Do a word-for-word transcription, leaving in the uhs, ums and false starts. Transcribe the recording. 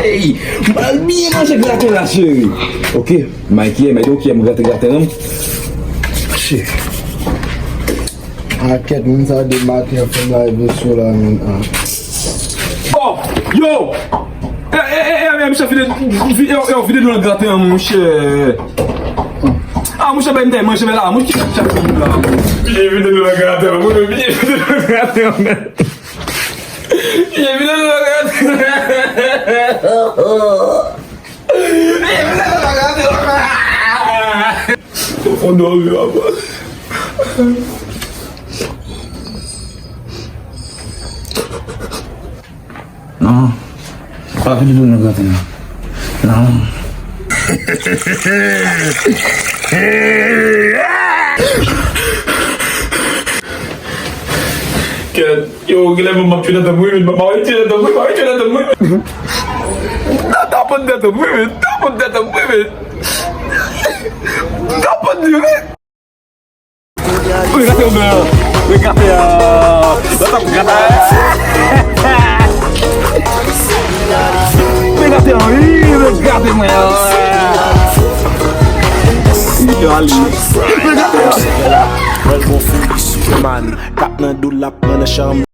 Ey, m pral byen manje graten la, cheri. Ok, Mikey, mèt, ok, m graten graten an. Shit. Akèt, moun sa de maten ap fè m lave sou la, menm. Oh, yo! E, e, e, e, e, misye vide, vi-, yo, yo, vide dlo nan graten an, monchè. Ah, monchè, bay m tay manje, men la, monchè, chak moun la. Misye vide dlo nan graten an, monchè, misye vide dlo nan graten an, men. Misye vide dlo nan graten an. Misye vide dlo nan graten an. Ou fon dòmi, papa. Non. Pa vin dlo nan graten an. Non. Kèt, yo, genlè m ap tchwe nan tanbou, wi, m ap tchwe nan tanbou, wi, m ap tchwe nan tanbou, wi. Nan tanbou, nan tanbou, wi, nan tanbou, nan tanbou, wi. Nan tanbou, wi. Regate yon blan. Regate, euh, lòt ap gade. Regate yon, wi, regate mwen, euh. Li te ale. Regate yon. Bèl bon fi, Superman, k ap nan do l ap pran nan chanm.